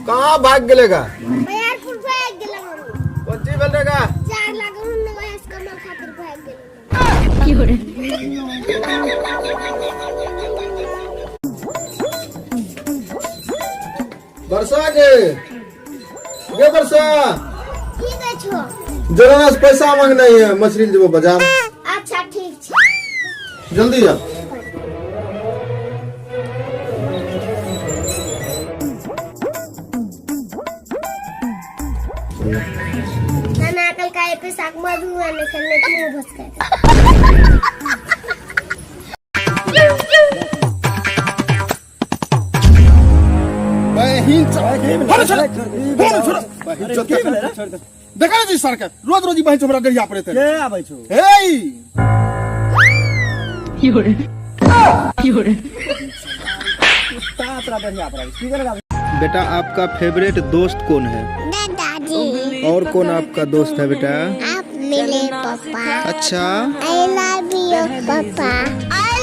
कहाँ भाग गेलेगा? बयारपुर भाग गेलै मम्मी। कोन चीज भेल रहेगा? 4 लाख वहाँ से कमा खातिर भाग गेलै। वर्षा के गे वर्षा। की कहै छो? जरा से पैसा मांगना है, मछली जेबो बाजार। अच्छा, ठीक छै। जल्दी आ। नाना, कल का पैसा मधु आने खेलने के मुंह भसके। बहिन छोड़, देखा जी सर के रोज रोज बहिन हमरा गरिया पड़े। के आबै छौ? हे। तोरा बढ़िया पड़ै की करगा? बेटा, आपका फेवरेट दोस्त कौन है? दादाजी। और कौन आपका दोस्त है बेटा? आप मिले पापा। अच्छा। I love you papa, I